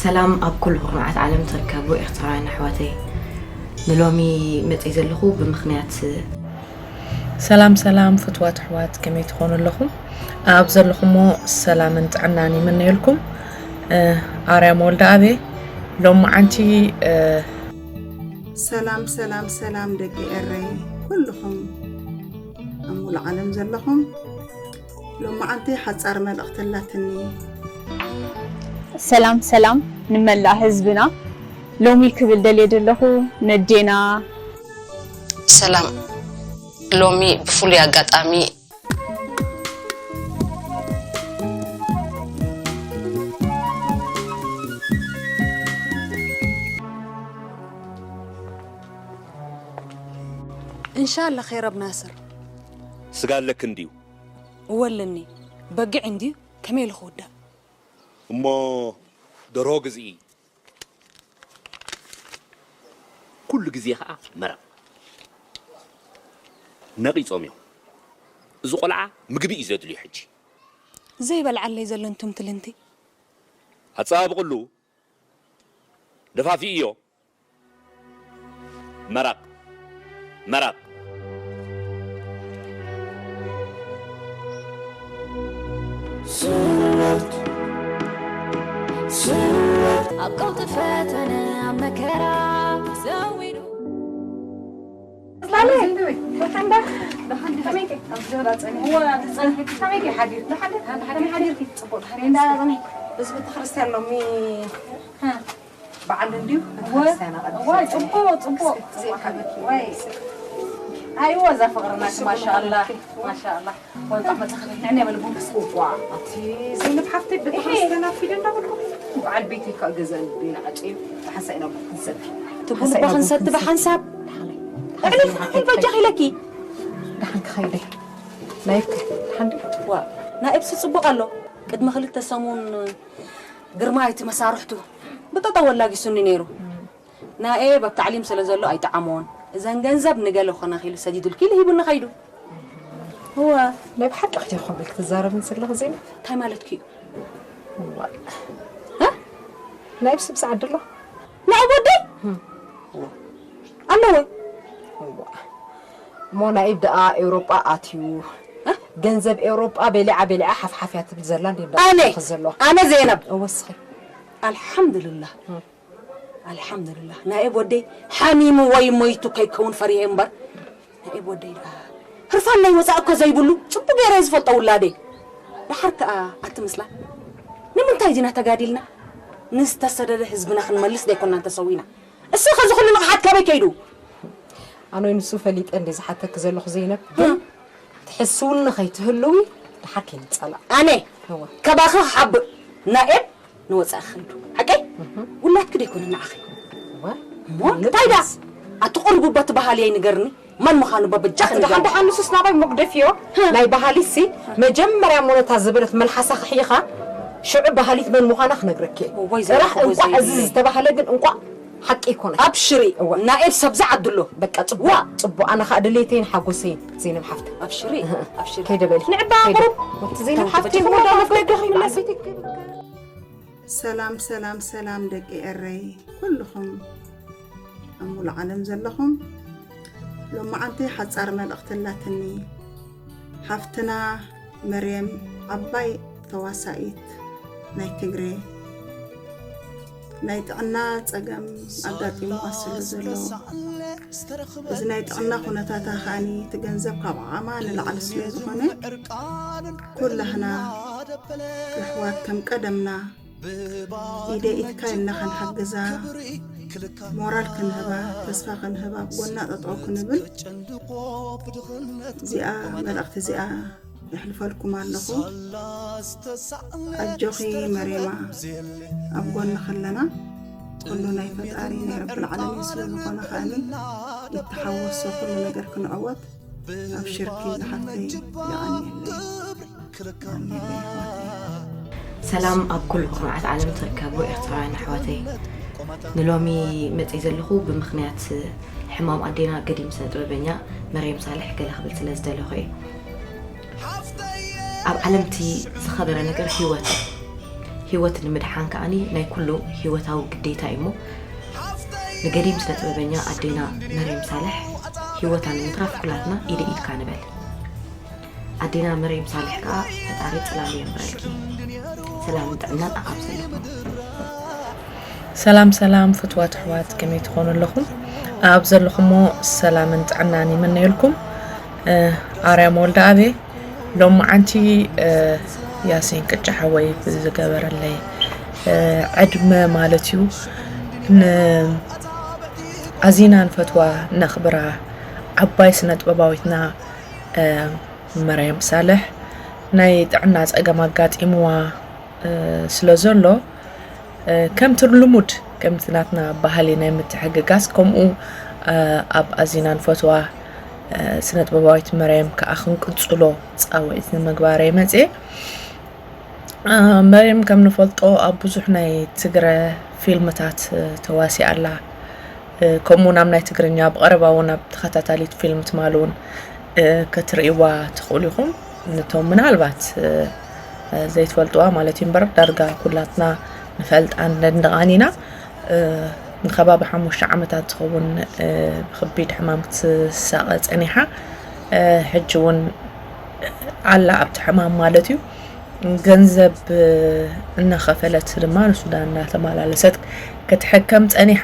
ሰላም ኣብ ኩሉ ኩርናዓት ዓለም ትርከቡ ኤርትራውያን ኣሕዋተይ፣ ንሎሚ መጽየ ዘለኹ ብምኽንያት ሰላም ሰላም ፍትዋት ኣሕዋት፣ ከመይ ትኾኑ ኣለኹም? ኣብ ዘለኹሞ ሰላምን ጥዕናን ይምነየልኩም። ኣርያም ወልደኣብ እየ። ሎማዓንቲ ሰላም ሰላም ሰላም ደቂ ኤረይ ኩልኹም ኣብ ሙሉእ ዓለም ዘለኹም፣ ሎማዓንቲ ሓጻር መልእኽቲ ኣላትኒ። ሰላም ሰላም ንመላእ ህዝብና። ሎሚ ክብል ደልየ ዘለኹ ነዴና። ሰላም፣ ሎሚ ብፍሉይ ኣጋጣሚ እንሻላ ኸይረብ ናስር። ስጋ ኣለክ እንድዩ? እወ ኣለኒ። በጊዕ እንድዩ? ከመይ ኢሉ ክውዳእ? እሞ ደርሆ ግዝኢ። ኩሉ ግዜ ኸዓ መረቕ። ነቒጾም እዮም። እዚ ቆልዓ ምግቢ እዩ ዘድልዩ ሕጂ። ዘይበልዓለይ ዘሎ እንቱም ትልንቲ። ኣጸባብቕሉ። ደፋፊእዮ። መረቕ መረቕ። ስወት ስወት ኣብ ቀውጢ ፈተነ ኣብ መከራ ዘዊዱ እዚ ቤተክርስትያን ሎሚ በዓል እንድዩ። እዋይ ጽቡቅ ጽቡቅ። ኣይዋ እዛ ፍቅርና ማሻኣላ ማሻኣላ። ወንጣ መተኸለ ንዕና በል ቡን ክስዋ። ኣቲ ዘይነብ ሓፍተይ ቤተክርስትያን ኣፊደ እንዳበልኩ በዓል ቤተይ ከዓ ገዛ ልቤና ዓጭዩ ሓንሳእ ኢና ቡን ክንሰቲ። ትቡን እባ ክንሰቲ ብሓንሳብ። እዕሊ ትኽክል በጃኺ ኢለኪ። ደሓን ክኸይደ ናይብኪ ደሓን ድዩ? ዋ ናይብሲ ጽቡቕ ኣሎ። ቅድሚ ክልተ ሰሙን ግርማይ እቲ መሳርሕቱ ብጠጠው ኣላጊሱኒ ነይሩ። ናኤ ኣብ ታዕሊም ስለ ዘሎ ኣይጠዓሞን። እዘን ገንዘብ ንገለ ኮነኺ ኢሉ ሰዲዱልኪ ኢሉ ሂቡኒ ከይዱ። እወ። ናይ ብሓቂ ክትይ ኮምብል ክትዛረብን ዘለኺ ዜና? እንታይ ማለትኪ እዩ? እዋ። እ? ናይ ብስብሲ ዓዲ ኣሎ? ናይ ወደይ? እዋ። ኣለወ? እዋ። እሞ ናኢብ ደኣ ኤውሮጳ ኣትዩ። እ? ገንዘብ ኤውሮጳ በሊዓ በሊዓ ሓፍሓፍያ ትብል ዘላ እንዴ ኣነ? ዘለዋ? ኣነ ዜናብ። እወ እስኺ። ኣልሓምዱልላህ። ኣልሓምዱልላህ ናኤብ ወደይ ሓሚሙ ወይ ሞይቱ ከይከውን ፈሪሀ እምበር ናኤብ ወደይ ደኣ ህርፋን ናይ ወፃእ እኮ ዘይብሉ ፅቡቅ ገይረ ዝፈልጦ ውላደይ ደሓር ከኣ ኣቲ ምስላ ንምንታይ ዲና ተጋዲልና ንዝተሰደደ ህዝብና ክንመልስ ደይኮናን ተሰዊና እሱ ከዚ ኩሉ ንቕሓት ካበይ ከይዱ ኣነ ንሱ ፈሊጠ እንደ ዝሓተክ ዘለኹ ዘይነብ ግን ትሕስውኒ ከይትህልዊ ደሓር ከይንጻላእ ኣነ እወ ካባኺ ክሓብእ ናኤብ ንወፃኢ ክኸይዱ ሓቀይ ውላድኪ ደይኮነ ንዓኺ እሞ እንታይ ዳ ኣቲ ቁርቡ በቲ ባህሊ ኣይንገርኒ መን ምዃኑ በበጃ ኣቲ ደሓን ደሓን ንሱስ ናባይ መጉደፍዮ ናይ ባህሊ ሲ መጀመርያ ሞነታ ዝበለት መልሓሳ ክሕይኻ ሽዑ ባህሊት መን ምዃና ክነግረኪ እየ እዋይ ጥራሕ ዘረኽቦ እንቋዕ እዚ ዘይብለይ ዝተባህለ ግን እንቋዕ ሓቂ ይኮነ ኣብሽሪ እዋ። ናኤብ ሰብ ዝዓዱ ኣሎ በቃ ጽቡቅ ጽቡቅ ኣነ ከዓ ድሌተይን ሓጎሰይን ዘይነብ ሓፍተ ኣብሽሪ ኣብሽሪ ከይደ በሊ ንዕባ ከይደ። ቁሩብ ወቲ ዘይነብ ሓፍተ ተንተፈ ይሞዳ ተንተፈ መፍለገ ተንተፈ ክምለስ ሰላም ሰላም ሰላም ደቂ ኤረይ ኩልኹም ኣብ ሙሉእ ዓለም ዘለኹም ሎማዓንቲ ሓጻር መልእኽቲ ኣላትኒ ሓፍትና መርየም ዓባይ ተዋሳኢት ናይ ትግሬ ናይ ጥዕና ጸገም ኣጋጢሙዋ ስለ ዘሎ እዚ ናይ ጥዕና ኩነታታ ከኣኒ እቲ ገንዘብ ካብ ዓቕማ ንላዕሊ ስለ ዝኾነ ኩላህና የሕዋት ከም ቀደምና ኢደ ኢድካ ኢልና ክንሕግዛ ሞራል ክንህባ ተስፋ ክንህባ ኣብ ጎና ጠጠው ክንብል እዚኣ መልእኽቲ እዚኣ የሕልፈልኩም ኣለኹ። ኣጆኺ መሬማ ኣብ ጎንኺ ኣለና። ኩሉ ናይ ፈጣሪ ናይ ረብል ዓለሚን ስለ ዝኾነ ከኣኒ ይተሓወሶ ኩሉ ነገር ክንዕወት ኣብሽርኪ ዝሓፍተይ የቐንየለይ። ሰላም ኣብ ኩሉ ኩርናዓት ዓለም ትርከቡ ኤርትራውያን ኣሕዋተይ፣ ንሎሚ መፅየ ዘለኹ ብምኽንያት ሕማም ኣዴና ገዲም ስነ ጥበበኛ መርየም ሳልሕ ገለ ክብል ስለ ዝደለኹ እየ። ኣብ ዓለም እቲ ዝኸበረ ነገር ህይወት እዩ። ህይወት ንምድሓን ከኣኒ ናይ ኩሉ ህይወታዊ ግዴታ እዩ እሞ፣ ንገዲም ስነ ጥበበኛ ኣዴና መርየም ሳልሕ ህይወታ ንምትራፍ ኩላትና ኢደ ኢድካ ንበል። ኣዴና መርየም ሳልሕ ከኣ ፈጣሪ ጽላሉ የንብረልኪ። ሰላምን ጥዕናን ኣብ ዘለኹም። ሰላም ሰላም ፍትዋት ኣሕዋት፣ ከመይ ትኾኑ ኣለኹም? ኣብ ዘለኹሞ ሰላምን ጥዕናን ይምነየልኩም። ኣርያም ወልደ ኣቤ። ሎማዓንቲ ያሲን ቅጫ ሓወይ ብዝገበረለይ ዕድመ ማለት እዩ፣ ንኣዚና ንፈትዋ ነኽብራ ዓባይ ስነ ጥበባዊትና መርየም ሳልሕ ናይ ጥዕና ጸገም ኣጋጢምዋ ስለ ዘሎ፣ ከምቲ ልሙድ፣ ከምቲ ናትና ባህሊ ናይ ምትሕግጋዝ፣ ከምኡ ኣብ ኣዚና ንፈትዋ ስነ ጥበባዊት መርየም ከኣ ክንቅጽሎ ጻውዒት ንምግባር እየ መጽየ። መርየም ከም ንፈልጦ ኣብ ብዙሕ ናይ ትግረ ፊልምታት ተዋሲኣ ኣላ። ከምኡ ናብ ናይ ትግርኛ ብቐረባ እውን ኣብ ተኸታታሊት ፊልም ትማል እውን ክትርእይዋ ትኽእሉ ኢኹም። ነቶም ምናልባት ዘይትፈልጥዋ ማለት እዩ እምበር፣ ዳርጋ ኩላትና ንፈልጣን ነድንቓን ኢና። ንከባቢ ሓሙሽተ ዓመታት ዝኸውን ብከቢድ ሕማም ክትሳቐ ጸኒሓ፣ ሕጂ እውን ኣላ ኣብቲ ሕማም ማለት እዩ። ገንዘብ እናኸፈለት ድማ ንሱዳን እናተመላለሰት ክትሕከም ጸኒሓ።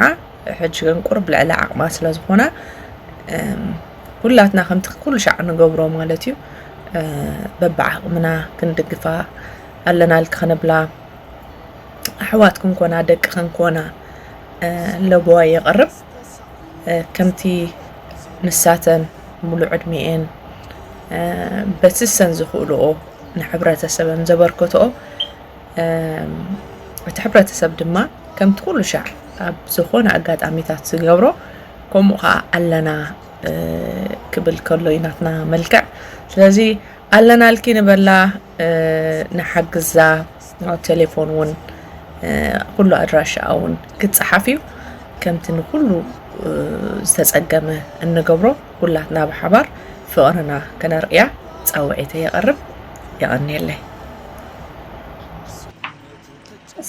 ሕጂ ግን ቁሩብ ልዕሊ ዓቕማ ስለ ዝኾና፣ ኩላትና ከምቲ ኩሉ ሻዕ ንገብሮ ማለት እዩ፣ በብዓቕምና ክንድግፋ ኣለናልኪ ክንብላ፣ ኣሕዋት ክንኮና፣ ደቂ ክንኮና ለበዋ የቕርብ። ከምቲ ንሳተን ሙሉእ ዕድሚኤን በቲ ሰን ዝኽእልኦ ንሕብረተሰበን ዘበርከትኦ፣ እቲ ሕብረተሰብ ድማ ከምቲ ኩሉ ሻዕ ኣብ ዝኾነ ኣጋጣሚታት ዝገብሮ፣ ከምኡ ኸዓ ኣለና ክብል ከሎ እዩ ናትና መልክዕ። ስለዚ ኣለናልኪ ንበላ፣ ንሓግዛ። ቴሌፎን እውን፣ ኩሉ ኣድራሻኣ እውን ክጸሓፍ እዩ። ከምቲ ንኹሉ ዝተጸገመ እንገብሮ፣ ኩላትና ብሓባር ፍቕርና ከነርእያ ጻውዒተይ የቐርብ። የቐንየለይ።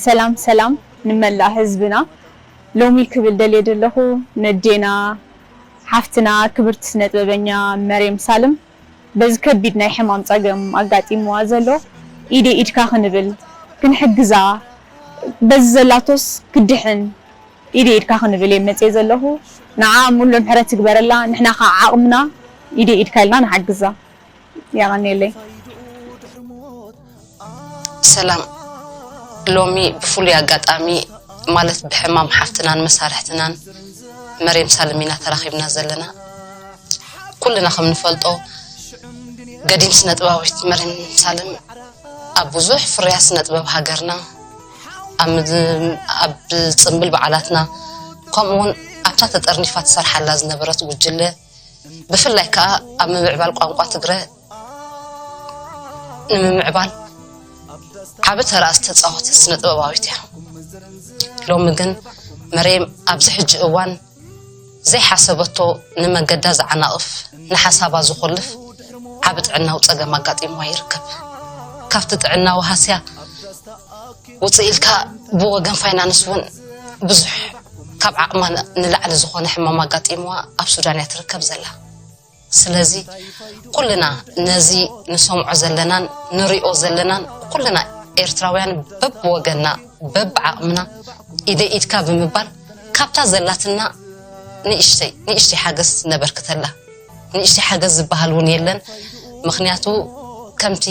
ሰላም ሰላም ንመላእ ህዝብና። ሎሚ ክብል ደልየ ዘለኹ፣ ነዴና ሓፍትና ክብርቲ ስነ ጥበበኛ መርየም ሳልም በዚ ከቢድ ናይ ሕማም ጸገም ኣጋጢምዋ ዘሎ ኢደይ ኢድካ ክንብል፣ ክንሕግዛ፣ በዚ ዘላቶስ ክድሕን ኢደይ ኢድካ ክንብል እየ መጽየ ዘለኹ። ንዓ ሙሉ ምሕረት ትግበረላ፣ ንሕና ከዓ ዓቕምና ኢደይ ኢድካ ኢልና ንሓግዛ። የቐንየለይ። ሰላም። ሎሚ ብፍሉይ ኣጋጣሚ፣ ማለት ብሕማም ሓፍትናን መሳርሕትናን መርየም ሳልም ኢና ተራኺብና ዘለና። ኩልና ከም ንፈልጦ፣ ገዲም ስነ ጥበባዊት መርየም ሳልም ኣብ ብዙሕ ፍርያት ስነ ጥበብ ሃገርና፣ ኣብ ምዝ- ኣብ ጽምብል በዓላትና፣ ከምኡ እውን ኣብታ ተጠርኒፋ ትሰርሓላ ዝነበረት ጉጅለ፣ ብፍላይ ከኣ ኣብ ምምዕባል ቋንቋ ትግረ ንምምዕባል ዓቢ ተራ ዝተጻወተት ስነ ጥበባዊት እያ። ሎሚ ግን መርየም ኣብዚ ሕጂ እዋን ዘይሓሰበቶ፣ ንመንገዳ ዝዓናቕፍ፣ ንሓሳባ ዝኾልፍ ዓቢ ጥዕናዊ ጸገም ኣጋጢምዋ ይርከብ። ካብቲ ጥዕናዊ ሃስያ ውጽእ ኢልካ፣ ብወገን ፋይናንስ እውን ብዙሕ ካብ ዓቕማ ንላዕሊ ዝኾነ ሕማም ኣጋጢምዋ ኣብ ሱዳን እያ ትርከብ ዘላ። ስለዚ ኩልና ነዚ ንሰምዖ ዘለናን ንሪኦ ዘለናን፣ ኩልና ኤርትራውያን በብወገንና በብዓቕምና ኢደይ ኢድካ ብምባል፣ ካብታ ዘላትና ንእሽተይ ንእሽተይ ሓገዝ ነበርክተላ። ንእሽተይ ሓገዝ ዝበሃል እውን የለን። ምኽንያቱ ከምቲ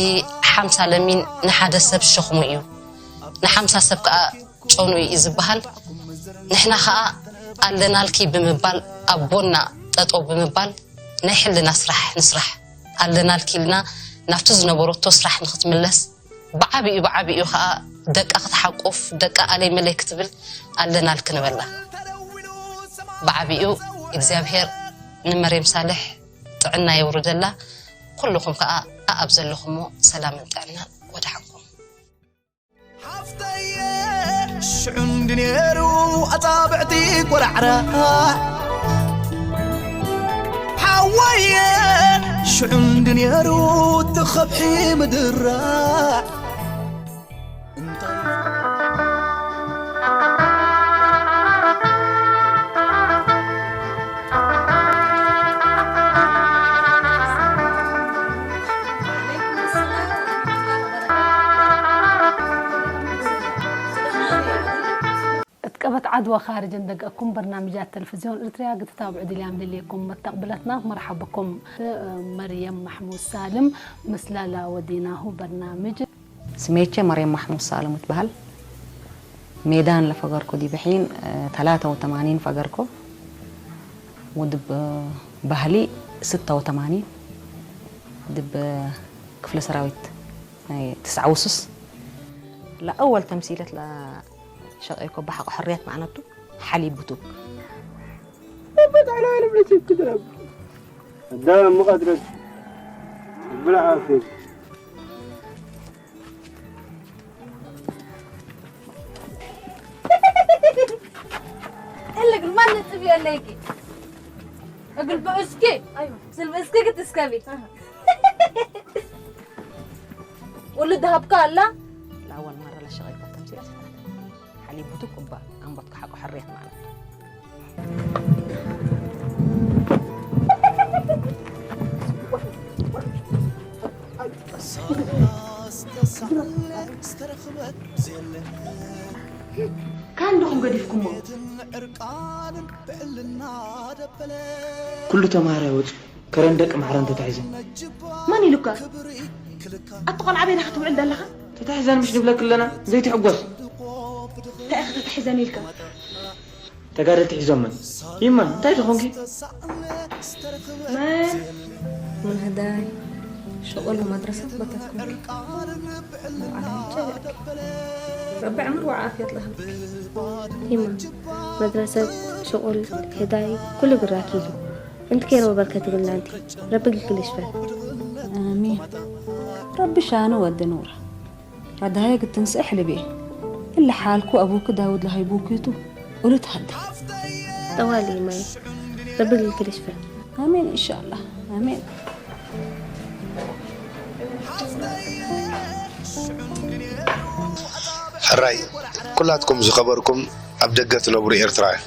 ሓምሳ ለሚን ንሓደ ሰብ ሸኽሙ እዩ፣ ንሓምሳ ሰብ ከኣ ጨኑ እዩ ዝበሃል። ንሕና ከኣ ኣለናልኪ ብምባል፣ ኣብ ጎና ጠጠው ብምባል፣ ናይ ሕልና ስራሕ ንስራሕ። ኣለናልኪ ኢልና ናብቲ ዝነበረቶ ስራሕ ንኽትምለስ፣ ብዓቢኡ ብዓቢኡ ከኣ ደቃ ክትሓቁፍ፣ ደቃ ኣለይ መለይ ክትብል ኣለናልኪ ንበላ። ብዓቢኡ እግዚኣብሄር ንመርየም ሳልሕ ጥዕና የውርደላ። ኩልኹም ከኣ ኣብ ዘለኹሞ ሰላምን ጥዕናን ወድሓንኩም። ሓፍተየ ሽዑ እንዲ ነይሩ ኣጻብዕቲ ቆራዕራዕ ሓወየ ሽዑ እንዲ ነይሩ እቲ ኸብሒ ምድራዕ እንታይ እትቀበት ዓድዋ ካርጅን ደገኩም በርናምጃት ተለፍዝዮን እርትርያ ግትታብዑ ድልያም ደልየኩም መተቅብለትና መርሓበኩም። መርየም ማሕሙድ ሳልም ምስላላ ወዲናሁ በርናምጅ። ስሜቼ መርየም ማሕሙድ ሳልም እትበሃል። ሜዳን ለፈገርኩ ዲብሒን ተላተ ወተማኒን ፈገርኩ። ወድብ ባህሊ ስተ ወተማኒን ድብ ክፍለ ሰራዊት ናይ ትስዓ ውሱስ ለአወል ተምሲለት ለሸቀይኮ በሐቅ ሕርየት ማዕነቱ ሓሊብ ብቱክ በጣዕላ ለብለች ክትረብ الدم مقدرت بالعافية. قال لك ما نتبي عليك. اقول بأسكي. ايوه. سلم اسكي قلت اسكابي. ولد هبكا لا. ለአወል መረ ለሸቀይኮ ተምሲለት ሓሊብ ብቱክ እባ ኣንቦት ክሓቁ ሕርየት ማለት ካን ዲኹም ገዲፍኩሞ? ኩሉ ተምሃራይ ወፂኡ ከረን ደቂ ማዕረን ተታሒዘን። መን ኢሉካ? ኣቲ ቆልዓ በይንኻ ትውዕል ዘለኻ? ተታሒዘን ምሽ ንብለክ ኣለና ዘይትሕጎስ። እንታይ ኢኻ ተታሒዘን ኢልካ? ተጋደልቲ ሒዞመን። ይማ እንታይ ትኾንኪ? መን? ምህዳይ ሽቁል መድረሰት በተትኩም። ረቢ ዕምር ወዓፍየት ለህብ። ይማ መድረሰት ሽቁል ህዳይ ኩሉ ብራኪ እዩ። እንት ኬሮ በርከት ብልና እንቲ ረቢ ግልግል ይሽፈን። ኣሜን። ረቢ ሻኑ ወዲ ኑራ ኣድሃየ ግትንስእ ሕልቤ እለ ሓልኩ ኣቡኪ ዳውድ ለሃይቡኪቱ ኡሉት ሃደ ጠዋሊ ማይ ረቢ ግልግል ይሽፈን። ኣሜን ኢንሻላህ ኣሜን። ሕራይ ኩላትኩም ዝኸበርኩም ኣብ ደገ ትነብሩ ኤርትራውያን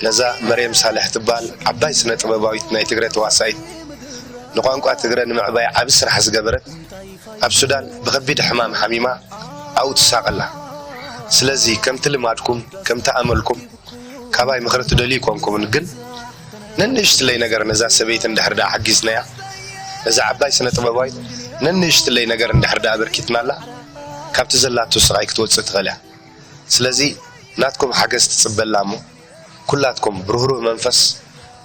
ነዛ መርየም ሳልሕ ትበሃል ዓባይ ስነ ጥበባዊት ናይ ትግረ ተዋሳኢት ንቋንቋ ትግረ ንምዕባይ ዓቢ ስራሕ ዝገበረት ኣብ ሱዳን ብኸቢድ ሕማም ሓሚማ ኣብኡ ትሳቐላ። ስለዚ ከምቲ ልማድኩም ከምቲ ኣመልኩም ካባይ ምኽሪ ትደልዩ ኣይኮንኩምን ግን ነንእሽትለይ ነገር ነዛ ሰበይቲ እንድሕር ደኣ ሓጊዝናያ ነዛ ዓባይ ስነ ጥበባዊት ነንእሽትለይ ነገር እንድሕር ደኣ ኣበርኪትናላ ካብቲ ዘላቶ ስቓይ ክትወጽእ ትኽእል እያ። ስለዚ ናትኩም ሓገዝ ትጽበላ እሞ ኩላትኩም ብርህሩህ መንፈስ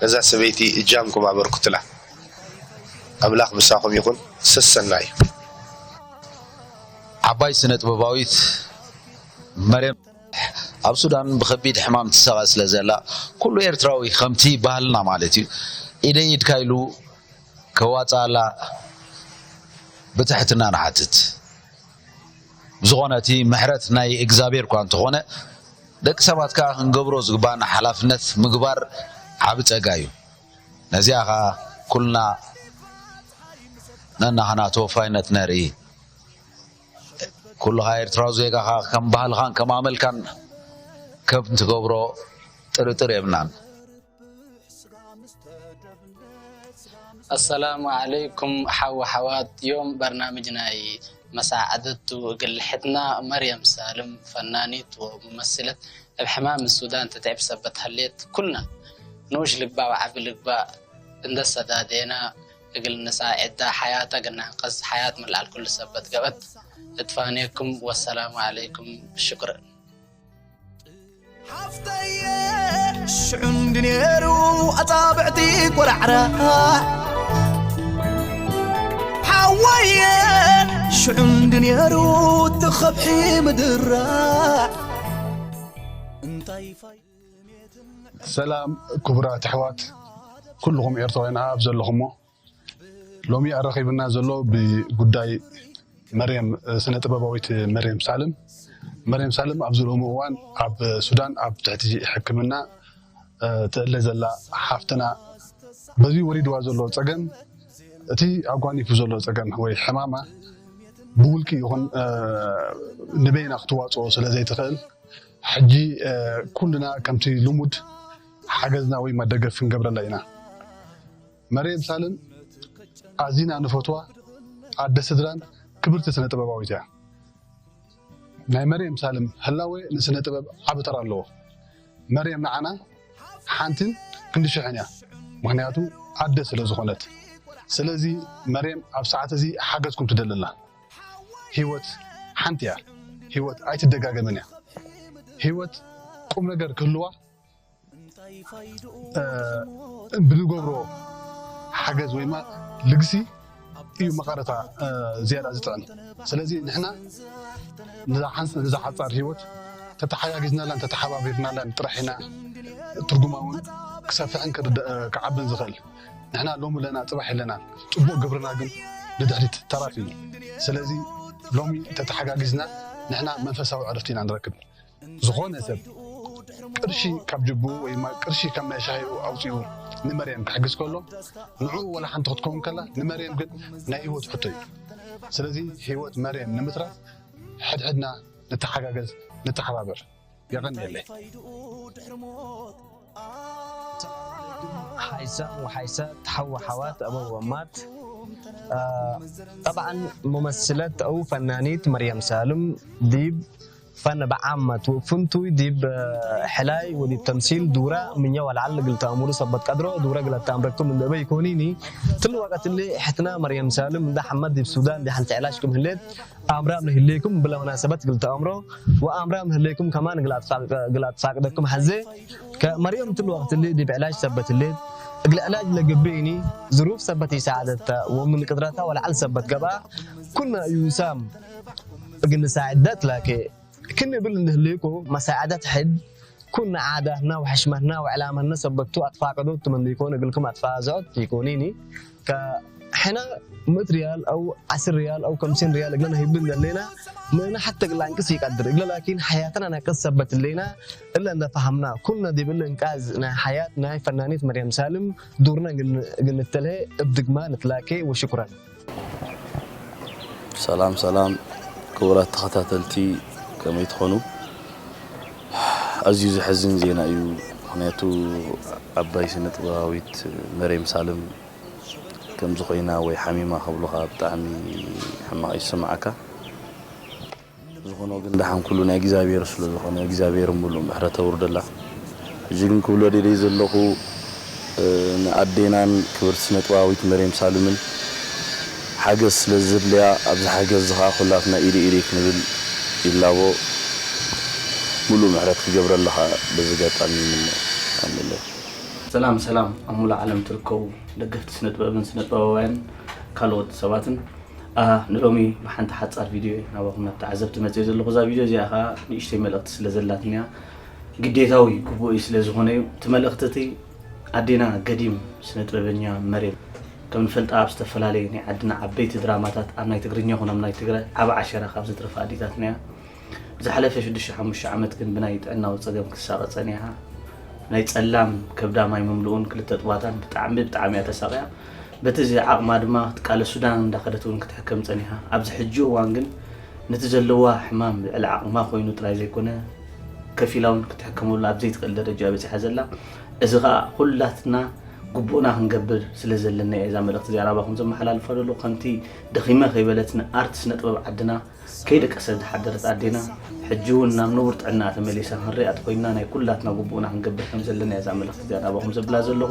ነዛ ሰበይቲ እጃምኩም ኣበርክቱላ። ኣምላኽ ምሳኹም ይኹን። ሰሰናዩ። ዓባይ ስነ ጥበባዊት መርየም ኣብ ሱዳን ብኸቢድ ሕማም ትሰቓ ስለ ዘላ ኩሉ ኤርትራዊ ከምቲ ባህልና ማለት እዩ ኢደ ኢድካ ኢሉ ከዋፅኣላ ብትሕትና ንሓትት። ብዝኾነ እቲ ምሕረት ናይ እግዚኣብሔር እኳ እንተኾነ ደቂ ሰባት ከዓ ክንገብሮ ዝግባና ሓላፍነት ምግባር ዓቢ ጸጋ እዩ። ነዚኣ ከዓ ኩልና ነናህና ተወፋይነት ነርኢ። ኩሉ ከዓ ኤርትራዊ ዜጋ ከዓ ከም ባህልኻን ከም ኣመልካን ከም ትገብሮ ጥርጥር የብልናን። ኣሰላሙ ዓለይኩም ሓው ሓዋት ዮም በርናምጅ ናይ መሳዕድቱ እግል ሕትና መርየም ሳልም ፈናኒት ወሙመስለት እብ ሕማም ሱዳን ትትዕብ ሰበት ሀሌት ኩልና ንኡሽ ልግባእ ወዓቢ ልግባእ እንደ ሰዳዴና እግል ንሳዕዳ ሓያታ ግናንቀስ ሓያት ምልዓል ኩሉ ሰበት ገበት እትፋኔኩም ወሰላሙ ዓለይኩም ሽኩረን። ሓፍተየ ሽዑ እንዲ ነይሩ ኣጻብዕቲ ቆራዕራ ሓወየ ሽዑ እንዲ ነይሩ እቲ ኸብሒ ምድራ እንታይ ፋይ ሰላም ክቡራት ኣሕዋት ኩልኹም ኤርትራውያን ኣብ ዘለኹሞ ሎሚ ኣራኺብና ዘሎ ብጉዳይ መርየም ስነ ጥበባዊት መርየም ሳልም መርየም ሳልም ኣብዚ ሎሚ እዋን ኣብ ሱዳን ኣብ ትሕቲ ሕክምና ትእለ ዘላ ሓፍትና በዚ ወሪድዋ ዘሎ ፀገም እቲ ኣጓኒፉ ዘሎ ጸገም ወይ ሕማማ ብውልቂ ይኹን ንበይና ክትዋፅኦ ስለ ዘይትኽእል፣ ሕጂ ኩልና ከምቲ ልሙድ ሓገዝና ወይ መደገፍ ክንገብረላ ኢና። መርየም ሳልም ኣዚና ንፈትዋ ኣደ ስድራን ክብርቲ ስነ ጥበባዊት እያ። ናይ መርየም ሳልም ህላወ ንስነ ጥበብ ዓቢ ተራ ኣለዎ። መርየም ንዓና ሓንትን ክንዲ ሽሕን እያ፣ ምኽንያቱ ኣደ ስለ ዝኾነት። ስለዚ መርየም ኣብ ሰዓት እዚ ሓገዝኩም ትደሊ ኣላ። ህይወት ሓንቲ እያ። ህይወት ኣይትደጋገምን እያ። ህይወት ቁም ነገር ክህልዋ ብንገብሮ ሓገዝ ወይ ድማ ልግሲ እዩ መቐረታ ዝያዳ ዝጥዕም። ስለዚ ንሕና ነዛ ሓንስ ነዛ ሓፃር ህይወት ተተሓጋጊዝናላን ተተሓባቢርናላን ጥራሕ ኢና ትርጉማ እውን ክሰፍሕን ክዓብን ዝኽእል። ንሕና ሎሚ ኣለና ፅባሕ የለናን። ፅቡቕ ግብርና ግን ንድሕሪት ተራፊ እዩ። ስለዚ ሎሚ ተተሓጋጊዝና ንሕና መንፈሳዊ ዕረፍቲ ኢና ንረክብ። ዝኾነ ሰብ ቅርሺ ካብ ጅቡ ወይ ድማ ቅርሺ ካብ ናይ ሻሂኡ ኣውፂኡ ንመርየም ክሕግዝ ከሎ ንዕኡ ወላ ሓንቲ ክትከውን ከላ ንመርየም ግን ናይ ህይወት ሕቶ እዩ። ስለዚ ህይወት መርየም ንምትራፍ ሕድሕድና ንተሓጋገዝ፣ ንተሓባበር። የቐንየለይ። ሓይሳ ወሓይሳ ተሓወሓዋት ኣበወማት ጠብዓን ሙመስለት ኣው ፈናኒት መርያም ሳልም ዲብ ፈን ብዓመት ወፍንቱይ ዲብ ሕላይ ወዲብ ተምሲል ዱራ ምኛ ዋልዓል ግልተ ኣሙሩ ሰበት ቀድሮ ዱረ ግለተ ኣምረኩም እንደ በይ ኮኒኒ ትል ወቀትሊ ሕትና መርያም ሳልም እንደ ሓመድ ዲብ ሱዳን ዲሓን ትዕላሽ ክም ህሌት ኣምራም ንህሌኩም ብለ መናሰበት ግልተ ኣምሮ ወኣምራም ንህሌኩም ከማን ግል ኣትፋቅደኩም ሐዜ ከመርዮም ትል ወቅትሊ ዲብ ዕላጅ ሰበትሌት እግል ዕላጅ ለግብእኒ ዝሩፍ ሰበት ይሰዓደታ ወምን ቅድረታ ወለዓል ሰበት ገብኣ ኩና ዩሳም እግል ንሳዕደት ላኬ ክን እብል እንድህሌኮ መሳዕደት ሕድ ኩና ዓዳትና ወሐሽመትና ወዕላመና ሰበቱ ኣትፋቅዶ ትመንዱ ይኮን እግልኩም ኣትፋዘዖት ይኮኒኒ ከሕና ምእት ሪያል ኣው ዓስር ሪያል ኣው ከምሲን ሪያል እግለና ሂብን ዘለና ምእና ሓተ እግል ኣንቅስ ይቀድር እግለ ላኪን ሓያተና ነቅስ ሰበት እሌና እለ እንደ ፈሃምና ኩልነ ዲብል እንቃዝ ናይ ሓያት ናይ ፈናኒት መርያም ሳልም ዱርነ እግል ንተልሄ እብ ድግማ ንትላኬ ወሽኩረን። ሰላም ሰላም ክቡራት ተኸታተልቲ ከመይ ትኾኑ? ኣዝዩ ዘሕዝን ዜና እዩ። ምኽንያቱ ዓባይ ስነ ጥበባዊት መሬም ሳልም ከምዚ ኮይና ወይ ሓሚማ ከብሉኻ ብጣዕሚ ሕማቕ እዩ ዝስምዓካ። ዝኾነ ግን ደሓን ኩሉ ናይ እግዚኣብሔር ስለ ዝኾነ እግዚኣብሔር ሙሉእ ምሕረት ኣውርደላ። ሕጂ ግን ክብሎ ደልየ ዘለኹ ንኣዴናን ክብርቲ ስነ ጥበባዊት መሬም ሳልምን ሓገዝ ስለ ዘድልያ ኣብዚ ሓገዝ እዚ ከዓ ኩላትና ኢደ ኢደይ ክንብል ይላቦ። ሙሉእ ምሕረት ክገብረላ ከዓ በዚ ኣጋጣሚ ይምነ። ኣሜን። ሰላም ሰላም ኣብ ሙሉእ ዓለም ትርከቡ ደገፍቲ ስነ ጥበብን ስነ ጥበባውያን ካልኦት ሰባትን ኣሃ ንሎሚ ብሓንቲ ሓጻር ቪድዮ እየ ናባኹም ናብ ተዓዘብቲ መጽየ ዘለኹ እዛ ቪድዮ እዚኣ ኸኣ ንእሽተይ መልእኽቲ ስለ ዘላትንያ ግዴታዊ ግቡእይ ስለ ዝኾነ እዩ እቲ መልእኽቲ እቲ ኣዴና ገዲም ስነ ጥበበኛ መሬም ከም ንፈልጣ ኣብ ዝተፈላለየ ናይ ዓድና ዓበይቲ ድራማታት ኣብ ናይ ትግርኛ ኹን ኣብ ናይ ትግራይ ዓቢ ዓሸራ ካብ ዘትረፋ ኣዴታትና እያ ዝሓለፈ ሽዱሽተ ሓሙሽተ ዓመት ግን ብናይ ጥዕናዊ ጸገም ክትሳቐ ጸኒሓ ናይ ጸላም ከብዳ ማይ ምምልኡን ክልተ ጥባታን ብጣዕሚ ብጣዕሚ እያ ተሳቕያ በቲ እዚ ዓቕማ ድማ ክትቃለስ ሱዳን እንዳኸደት እውን ክትሕከም ጸኒሓ ኣብዚ ሕጂ እዋን ግን ነቲ ዘለዋ ሕማም ልዕሊ ዓቕማ ኮይኑ ጥራይ ዘይኮነ ከፊላ እውን ክትሕከመሉ ኣብ ዘይትኽእል ደረጃ በጺሓ ዘላ እዚ ኸኣ ኩላትና ግቡእና ክንገብር ስለ ዘለና እየ እዛ መልእኽቲ እዚኣ ናባኹም ዘመሓላልፋ ዘለኹ ከምቲ ደኺመ ከይበለት ንኣርት ስነ ጥበብ ዓድና ከይደቀሰት ዝሓደረት ኣዴና ሕጂ እውን ናብ ንቡር ጥዕናኣ ተመሊሳ ክንሪኣ ተኾይንና ናይ ኩላትና ግቡእና ክንገብር ከም ዘለና እየ እዛ መልእኽቲ እዚኣ ናባኹም ዘብላ ዘለኹ።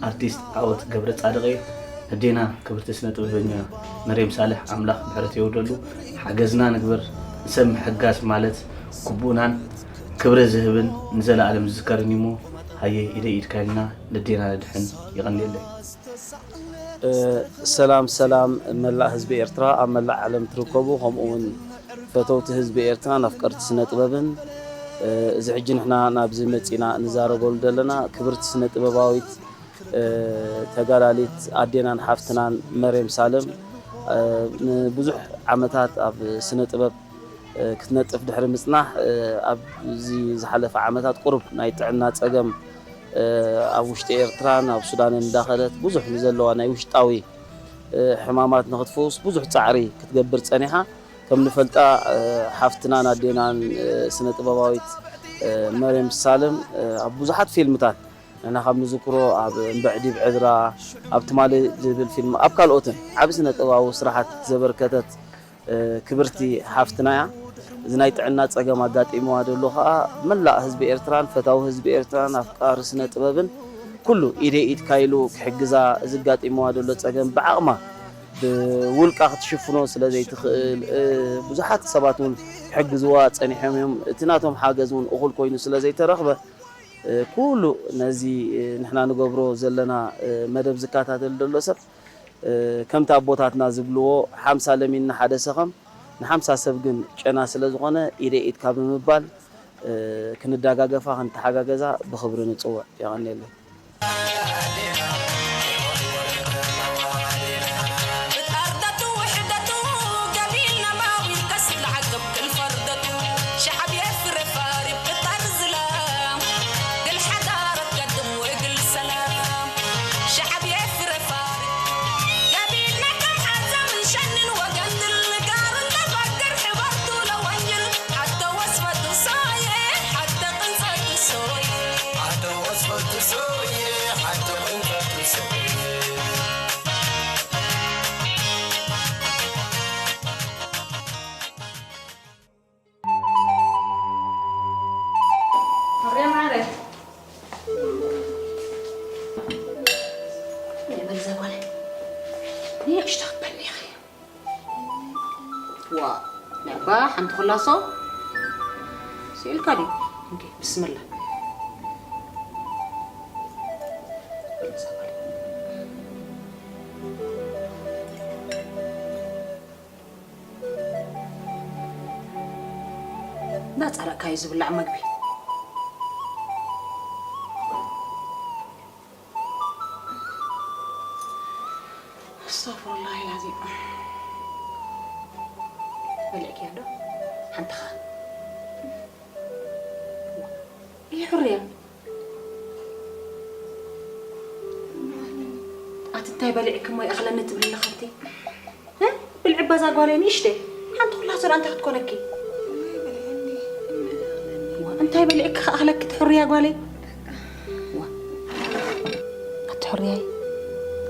ኣርቲስት ዓወት ገብረጻድቕ እየ። ኣዴና ክብርቲ ስነ ጥበበኛ መሬም ሳልሕ ኣምላኽ ምሕረት የውርደሉ። ሓገዝና ንግበር። ንሰብ ምሕጋዝ ማለት ግቡእናን ክብሪ ዝህብን ንዘለኣለም ዝዝከርን እዩሞ ሃየ ኢደይ ኢድካ ኢልና ነዴና ነድሕን። የቐንየለይ። ሰላም ሰላም መላእ ህዝቢ ኤርትራ ኣብ መላእ ዓለም ትርከቡ ከምኡ እውን ፈተውቲ ህዝቢ ኤርትራን ኣፍቀርቲ ስነ ጥበብን እዚ ሕጂ ንሕና ናብዚ መጺና ንዛረበሉ ዘለና ክብርቲ ስነ ጥበባዊት ተጋዳሊት ኣዴናን ሓፍትናን መሬም ሳልም ንብዙሕ ዓመታት ኣብ ስነ ጥበብ ክትነጥፍ ድሕሪ ምጽናሕ ኣብዚ ዝሓለፈ ዓመታት ቁሩብ ናይ ጥዕና ጸገም ኣብ ውሽጢ ኤርትራን ኣብ ሱዳንን እንዳኸደት ብዙሕ ንዘለዋ ናይ ውሽጣዊ ሕማማት ንክትፍውስ ብዙሕ ፃዕሪ ክትገብር ፀኒሓ። ከም ንፈልጣ ሓፍትናን ኣዴናን ስነ ጥበባዊት መርየም ሳልም ኣብ ብዙሓት ፊልምታት ንሕና ካብ ንዝክሮ ኣብ እምብዕዲ ብዕድራ ኣብ ትማሊ ዝብል ፊልም ኣብ ካልኦትን ዓብ ስነ ጥበባዊ ስራሓት ዘበርከተት ክብርቲ ሓፍትና እያ። እዚ ናይ ጥዕና ጸገም ኣጋጢምዋ ዘሎ ከኣ መላእ ህዝቢ ኤርትራን ፈታዊ ህዝቢ ኤርትራን ኣፍቃሪ ስነ ጥበብን ኩሉ ኢደይ ኢድካ ኢሉ ክሕግዛ እዚ ኣጋጢምዋ ዘሎ ጸገም ብዓቕማ ብውልቃ ክትሽፍኖ ስለ ዘይትኽእል ብዙሓት ሰባት እውን ክሕግዝዋ ጸኒሖም እዮም። እቲ ናቶም ሓገዝ እውን እኹል ኮይኑ ስለ ዘይተረኽበ ኩሉ ነዚ ንሕና ንገብሮ ዘለና መደብ ዝከታተል ዘሎ ሰብ ከምቲ ኣቦታትና ዝብልዎ ሓምሳ ለሚን ንሓደ ሰኸም ንሓምሳ ሰብ ግን ጨና ስለ ዝኾነ ኢደ ኢድካ ብምባል ክንዳጋገፋ ክንተሓጋገዛ ብኽብሪ ንፅውዕ። የቐንየለይ። ዋ፣ ነባ ሓንቲ ኩላሶ ስኢልካ ድዩ? እንዴ፣ ብስምላ። እንዳጸረእካዩ ዝብላዕ መግቢ። ኣስተግፍሩላህ ላዚም። በሊዕክያ ዶ? ሓንቲ ኸ? ይሕርያ። ኣቲ እንታይ በሊዕኪ እሞ ይኣኽለኒ ትብሊ ኣለኺ ኣቲ? እ? ብልዒ እባ እዛ ጓለይ ንእሽተይ። ሓንቲ ኩላ ሰድኣ እንታይ ክትኮነኪ? ዋ፣ እንታይ በሊዕኪ ክኣኽለኪ ትሕርያ ጓለይ? ዋ። ኣቲ ሕርያይ፣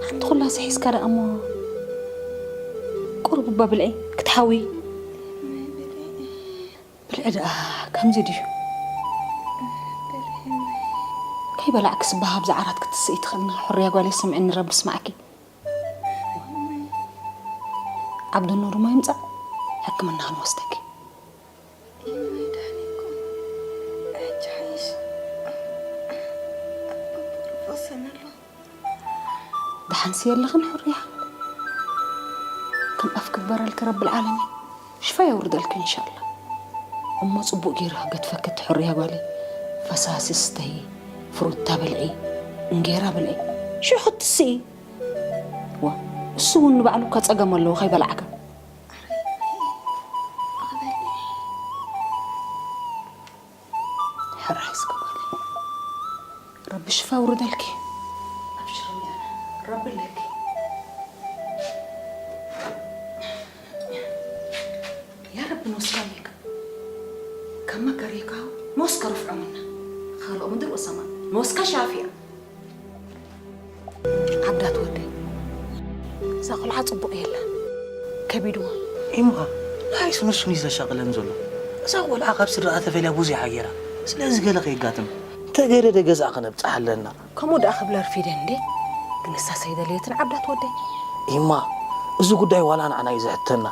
ሓንቲ ኩላ ስሒዝካ ደኣ እሞ ቁሩብ እባ ብልዒ ክትሓዊ። ብልዒ ደኣ ከምዚ ድዩ? ከይበላዕኪ ስባህ ኣብዚ ዓራት ክትስኢ ትኽእልና? ሕርያ ጓለይ ስምዕኒ ረቢ ስማዕኪ። ዓብዱ ኑሩ ማይ ምጻእ ሕክምና ክንወስደኪ። ደሓንሲ የለኽን ሕርያ? ከም ኣፍ ክግበረልኪ ረብል ዓለሚን ሽፋ የውርደልኪ እንሻላ። እሞ ጽቡቕ ገይሩ ክገድፈኪ እቲ ሕርያ ጓለይ። ፈሳሲ ስተዪ፣ ፍሩታ ብልዒ፣ እንጌራ ብልዒ። ሽዑ ክትስኢ። ዋ፣ እሱ እውን ንባዕሉ እኳ ጸገም ኣለዎ ከይበላዕካ። ሕራይ እስከ ጓለይ። ረቢ ሽፋ ውርደልኪ። ኣብሽር እኒኣና። ረቢ ኣለኪ። ያ ረቢ ንወስካ እኒካ። ካብ መከሪካ ንወስካ ርፍዖ ምና። ካልኦ ምድር ወሰማ። ንወስካ ሻፍያ። ዓብዳት ወደይ፣ እዛ ቆልዓ ጽቡቕ የላን። ከቢድዋ። ኢማ፣ ንዓይስ ንሱ እዩ ዘሻቕለን ዘሎ። እዛ ቆልዓ ካብ ስድራኣ ተፈልያ ብዙሕ እያ ገይራ። ስለዚ ገለ ከየጋጥም። እንተ ገለ ደ ገዛእ ከነብጽሓ ኣለና። ከምኡ ደኣ ክብላ ኣርፊደ እንዴ? ግን ንሳስ ኣይደለየትን ዓብዳት ወደይ። ኢማ፣ እዚ ጉዳይ ዋላ ንዓና እዩ ዘሕተና።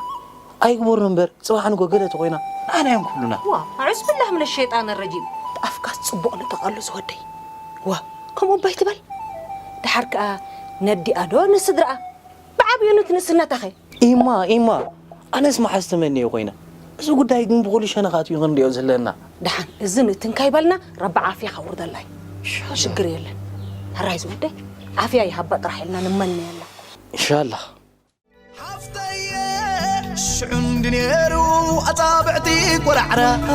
ኣይግበሩን እምበር፣ ጽባሕ ንጎ ገለ ተኾይና፣ ንዓና እዮም ክብሉና። ዋ፣ ኣዑዝ ብላህ ምነ ሸይጣን ረጂም። ኣፍካስ ጽቡቕ ንጠቐሉ ዝወደይ። ዋ፣ ከምኡ እባ ኣይትበል። ደሓር ከኣ ነዲኣ ዶ ንስድራኣ? ብዓብዩ ንትንስነታኸ? ኢማ፣ ኢማ፣ ኣነስ መሓዝ ተመንየ ኮይነ። እዚ ጉዳይ ግን ብኹሉ ሸነኻት እዩ ክንሪኦ ዘለና። ደሓን፣ እዚ ንእትንካይ በልና፣ ረቢ ዓፍያ ከውርደላይ። ሽግር የለን። ሕራይ ዝወደይ፣ ዓፍያ ይሃባ ጥራሕ ኢልና ንመነየላ። ኢንሻላህ። ሓፍተየ ሽዑ እንዲ ነይሩ ኣጻብዕቲ ቆራዕራዕ።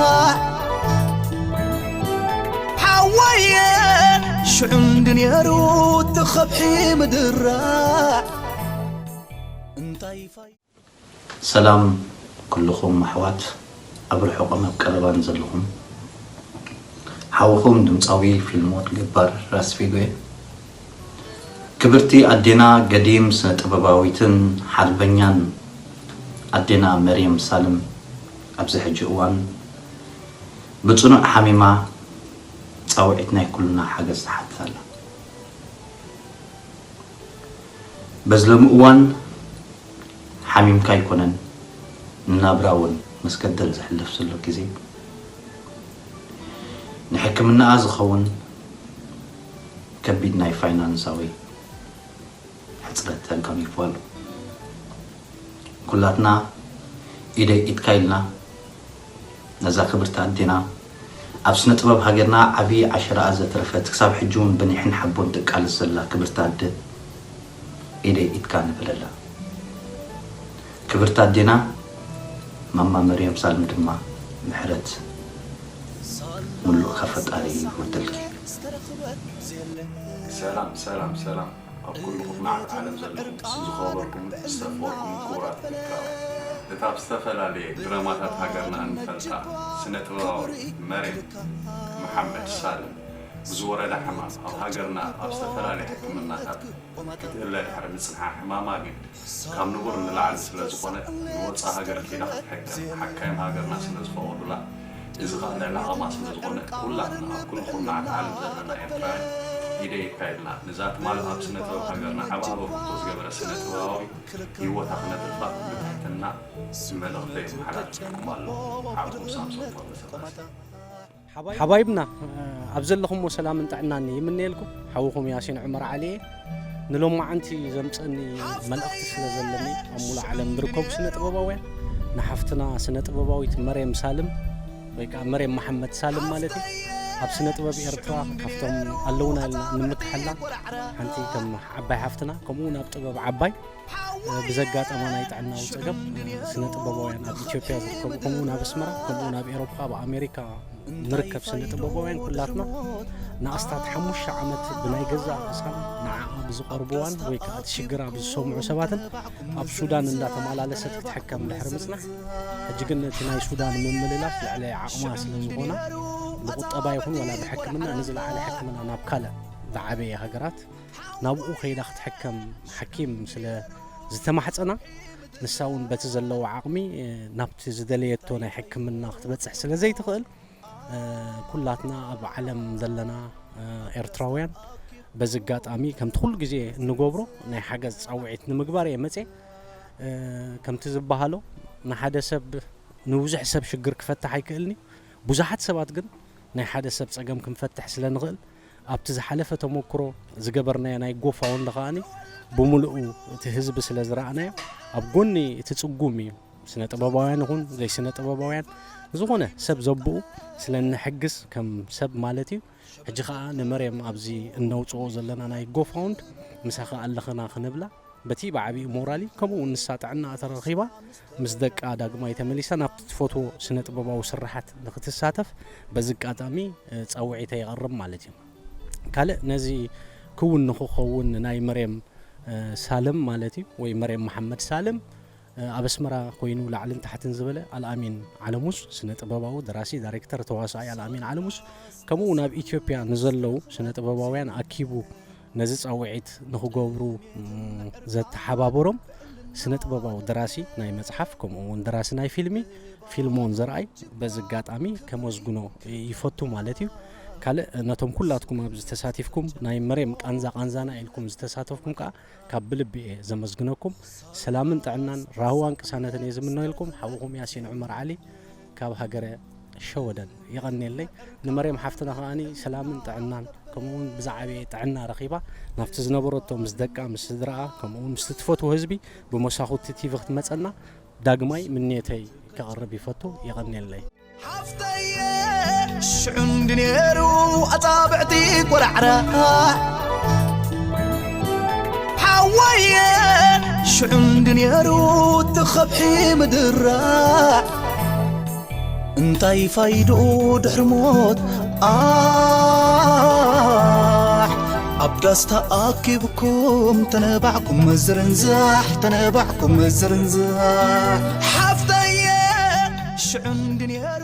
ሓወየ ሽዑ እንዲ ነይሩ እቲ ኸብሒ ምድራዕ። ሰላም ኩልኹም ኣሕዋት ኣብ ርሑቕን ኣብ ቀረባን ዘለኹም። ሓውኹም ድምፃዊ ፊልሞን ገባር ራስፊጎ እየ። ክብርቲ ኣዴና ገዲም ስነ ጥበባዊትን ሓርበኛን ኣዴና መርየም ሳልም ኣብዚ ሕጂ እዋን ብፅኑዕ ሓሚማ ፃውዒት ናይ ኩልና ሓገዝ ትሓትት ኣላ። በዚ ሎሚ እዋን ሓሚምካ ኣይኮነን ንናብራ እውን መስገደል ዘሕልፍ ዘሎ ግዜ ንሕክምናኣ ዝኸውን ከቢድ ናይ ፋይናንሳዊ ሕፅረት ኣጋሚፉ ኣሎ። ኩላትና ኢደይ ኢድካ ኢልና ነዛ ክብርቲ ኣዴና ኣብ ስነ ጥበብ ሃገርና ዓብዪ ዓሸራኣ ዘትረፈት ክሳብ ሕጂ እውን ብኒሕን ሓቦን ትቃለስ ዘላ ክብርቲ ኣደ ኢደይ ኢድካ ንበለላ። ክብርቲ ኣዴና ማማ መርየም ሳልም ድማ ምሕረት ሙሉእ ካብ ፈጣሪ ይውርደልኪ። ሰላም ሰላም ሰላም ኣብ ኩሉ ኩርናዓት ዓለም ዘለኹም ዝኸበርኩም ዝተፈወርኩም ክቡራት ምክራም እታ ኣብ ዝተፈላለየ ድራማታት ሃገርና እንፈልጣ ስነ ጥበባዊ መሬም መሓመድ ሳልም ብዝወረዳ ሕማም ኣብ ሃገርና ኣብ ዝተፈላለየ ሕክምናታት ክትእለ ድሕሪ ምጽንሓ ሕማማ ግን ካብ ንቡር ንላዕሊ ስለ ዝኾነ ንወጻ ሃገር ኬዳ ክትሕከም ሓካይም ሃገርና ስለ ዝፈቐዱላ እዚ ኸኣ ልዕሊ ዓቕማ ስለ ዝኾነ ኩላትና ኣብ ኩሉ ኩርናዓት ዓለም ዘለና ኤርትራውያን ኢደ ኢድካ ኢልና ነዛ ትማል ኣብ ስነ ጥበብ ሃገርና ዓቢ ኣበርክቶ ዝገበረ ስነ ጥበባዊ ህይወታ ክነትርፋ ብትሕትና መልእኽተይ የመሓላልፈልኩም ኣለኹ። ሓውኩም ሳምሶን ገብረስላሴ። ሓባይብና ኣብ ዘለኹሞ ሰላምን ጥዕናን ይምነየልኩም። ሓውኹም ያሲን ዑመር ዓሊ እየ። ንሎማዓንቲ ዘምፀኒ መልእኽቲ ስለ ዘለኒ ኣብ ሙሉእ ዓለም ዝርከቡ ስነ ጥበባውያን ንሓፍትና ስነ ጥበባዊት መርየም ሳልም ወይ ከዓ መርየም መሓመድ ሳልም ማለት እዩ ኣብ ስነ ጥበብ ኤርትራ ካብቶም ኣለውና ኢልና ንምክሐላ ሓንቲ ከም ዓባይ ሓፍትና ከምኡ እውን ኣብ ጥበብ ዓባይ ብዘጋጠማ ናይ ጥዕናዊ ፀገም ስነ ጥበባውያን ኣብ ኢትዮጵያ ዝርከቡ ከምኡ እውን ኣብ ኣስመራ ከምኡ እውን ኣብ ኤሮፓ ኣብ ኣሜሪካ ንርከብ ስነ ጥበባውያን ኩላትና ንኣስታት ሓሙሽተ ዓመት ብናይ ገዛእ ርእሳን ንዓኣ ብዝቐርብዋን ወይ ከዓ እቲ ሽግራ ብዝሰምዑ ሰባትን ኣብ ሱዳን እንዳተመላለሰት ክትሕከም ድሕሪ ምፅናሕ ሕጂ ግን እቲ ናይ ሱዳን ምምልላስ ልዕሊ ዓቕማ ስለ ዝኾና ብቁጠባ ይኹን ወላ ብሕክምና ንዝለዓለ ሕክምና ናብ ካልእ ዝዓበየ ሃገራት ናብኡ ከይዳ ክትሕከም ሓኪም ስለ ዝተማሕፀና ንሳ እውን በቲ ዘለዎ ዓቕሚ ናብቲ ዝደለየቶ ናይ ሕክምና ክትበፅሕ ስለ ዘይትኽእል ኩላትና ኣብ ዓለም ዘለና ኤርትራውያን በዚ ኣጋጣሚ ከምቲ ኩሉ ግዜ እንገብሮ ናይ ሓገዝ ፃውዒት ንምግባር እየ መፅየ። ከምቲ ዝበሃሎ ንሓደ ሰብ ንብዙሕ ሰብ ሽግር ክፈትሕ ኣይክእልን እዩ። ብዙሓት ሰባት ግን ናይ ሓደ ሰብ ፀገም ክንፈትሕ ስለ ንኽእል ኣብቲ ዝሓለፈ ተመክሮ ዝገበርናዮ ናይ ጎፋውንድ ከኣኒ ብምልኡ እቲ ህዝቢ ስለ ዝረኣናዮ ኣብ ጎኒ እቲ ፅጉም እዩ ስነ ጥበባውያን ይኹን ዘይስነ ጥበባውያን ዝኾነ ሰብ ዘብኡ ስለ እንሕግዝ ከም ሰብ ማለት እዩ። ሕጂ ከዓ ንመርየም ኣብዚ እነውፅኦ ዘለና ናይ ጎፋውንድ ምሳኻ ኣለኽና ክንብላ በቲ ብዓቢኡ ሞራሊ ከምኡ እውን ንሳ ጥዕና ተረኺባ ምስ ደቃ ዳግማይ ተመሊሳ ናብቲ ትፈትዎ ስነ ጥበባዊ ስራሓት ንክትሳተፍ በዚ ኣጋጣሚ ፃውዒተ የቕርብ ማለት እዩ። ካልእ ነዚ ክውን ንክኸውን ናይ መርየም ሳልም ማለት እዩ ወይ መርየም መሓመድ ሳልም ኣብ ኣስመራ ኮይኑ ላዕልን ታሕትን ዝበለ ኣልኣሚን ዓለሙስ ስነ ጥበባዊ ደራሲ ዳይሬክተር ተዋሳኣይ ኣልኣሚን ዓለሙስ ከምኡ ናብ ኢትዮጵያ ንዘለዉ ስነ ጥበባውያን ኣኪቡ ነዚ ፃውዒት ንክገብሩ ዘተሓባበሮም ስነ ጥበባዊ ደራሲ ናይ መፅሓፍ ከምኡ እውን ደራሲ ናይ ፊልሚ ፊልሞን ዘርኣይ በዚ ኣጋጣሚ ከመስግኖ ይፈቱ ማለት እዩ። ካልእ ነቶም ኩላትኩም ኣብዚ ተሳቲፍኩም ናይ መሬም ቃንዛ ቃንዛና ኢልኩም ዝተሳተፍኩም ከዓ ካብ ብልቢ እየ ዘመስግነኩም። ሰላምን ጥዕናን ራህዋን ቅሳነትን እየ ዝምነየልኩም። ሓውኹም ያሲን ዑመር ዓሊ ካብ ሃገረ ሸወደን። የቐንየለይ። ንመርየም ሓፍትና ከኣኒ ሰላምን ጥዕናን ከምኡውን ብዝዓበየ ጥዕና ረኺባ ናብቲ ዝነበረቶ ምስ ደቃ ምስ ስድራኣ ከምኡውን ምስቲ ትፈትዎ ህዝቢ ብመሳኹቲ ቲቪ ክትመጸና ዳግማይ ምንየተይ ከቕርብ ይፈቱ። የቐንየለይ። ሓፍተየ ሽዑ እንዲ ነይሩ ኣጻብዕቲ ቆራዕራዕ ሓወየ ሽዑ እንዲ ነይሩ እቲ ኸብሒ ምድራዕ እንታይ ፋይድኡ ድሕሪ ሞት ኣሕ ኣብ ዳስ ተኣኪብኩም ተነባዕኩም ዝርንዛሕ፣ ተነባዕኩም ዝርንዛሕ። ሓፍተየ ሽዑ እንዲ ነይሩ